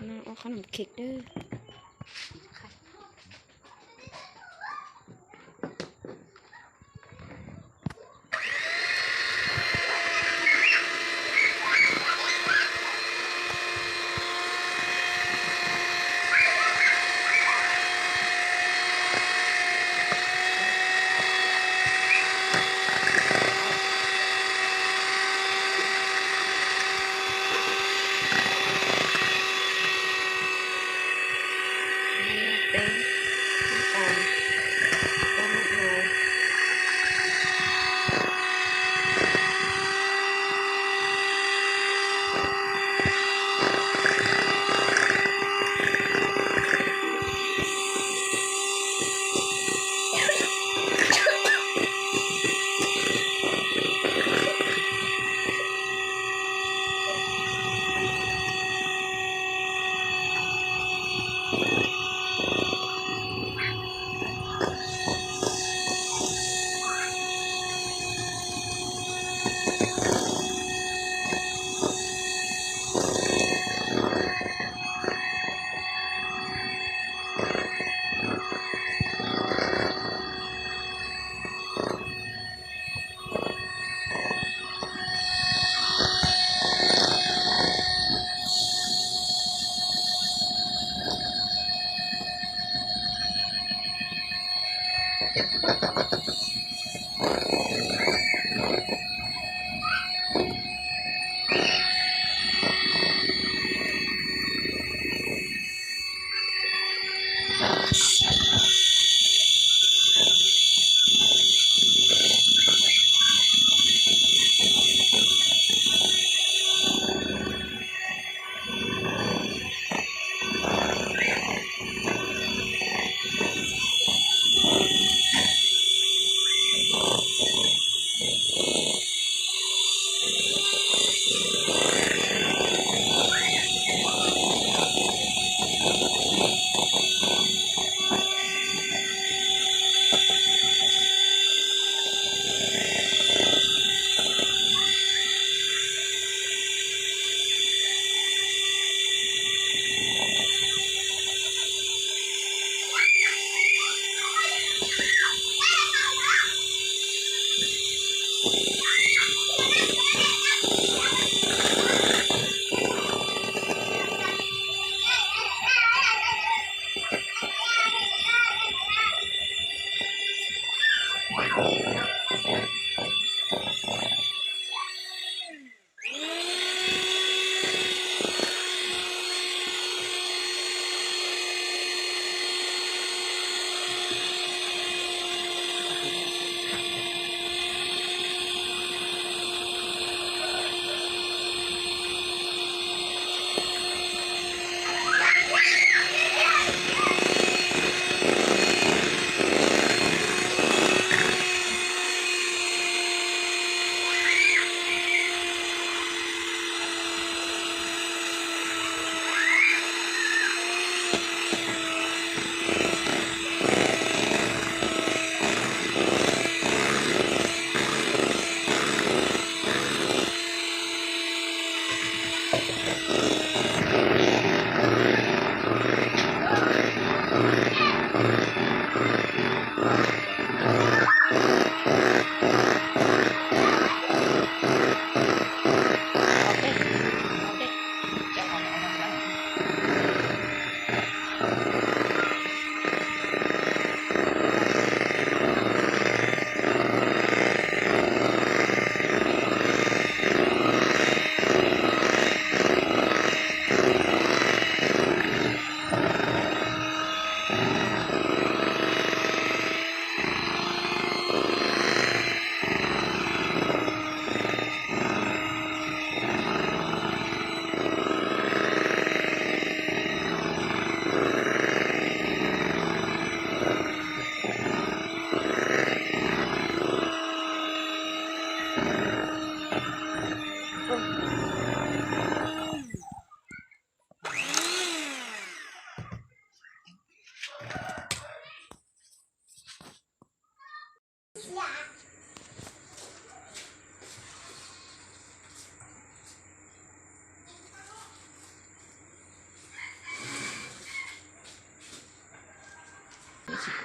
Ua qhov no khij dawb.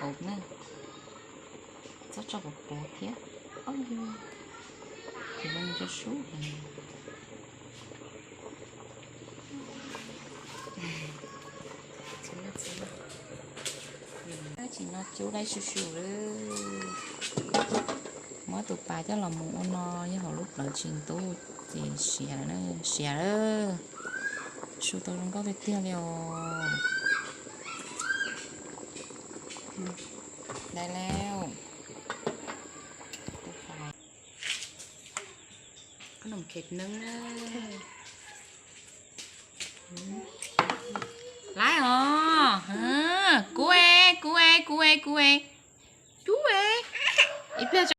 Tau na, txhob tso puv puv thiab. Ob yus, ces no nws tso sub. Tsis no cub laib su su lawm. Muab tus pas coj los mus ua no, yog hauv lub plawv tsis ntub ces siav lawm, siav lawm. Su tau zoo nkauj tiag tiag li os. Dai lawm. Laib os. Kub e, kub e, kub e, kub e. Kub e. Ib pliag